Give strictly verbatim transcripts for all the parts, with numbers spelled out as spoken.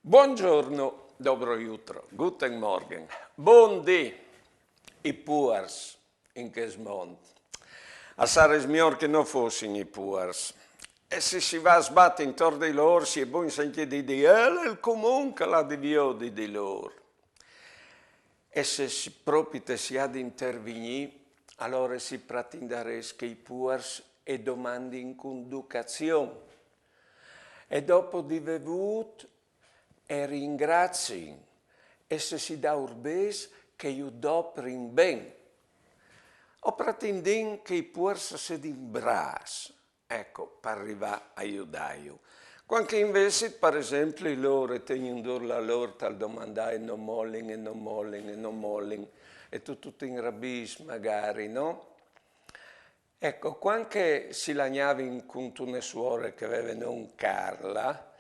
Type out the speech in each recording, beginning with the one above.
Buongiorno, dobro jutro, guten Morgen. Bundì, i puars in chest mont. A sarès miôr che no fossin i puars. E se si va a sbati intor di lôr, si è bogns ancje di dî: "Eh, al è il comun che al à di viodi di lôr." E se si, propit si à di intervignî, alore si pratindarès che i puars a domandin cun ducazion. E dopo di vê vût a ringraziin, e se si daûr bêçs, che ju doprin ben. O pratindìn che i puars a sedin brâfs, eco, par rivâ a judâju. Cuant che invezit, par esempli, lôr a tegnin dûr la lôr tal domandâ e no molin, e no molin, e no molin, e tu, tu ti inrabîs magari, no? Eco, cuant che si lagnavin cuntune suore che e veve non Carla,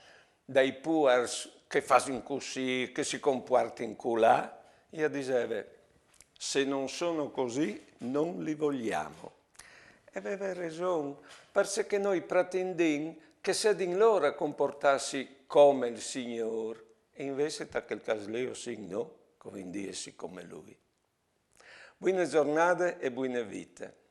dai puars che a fasin cussì, che si compuartin culà, jê a diseve: "Se non sono così, non li vogliamo." E a veve reson, parcè che nô pratindìn che a sedin lôr a compuartâsi come il Signôr, e invezit ta chel câs li o sin nô che o vin di jessi come lui. Buine zornade e buine vite.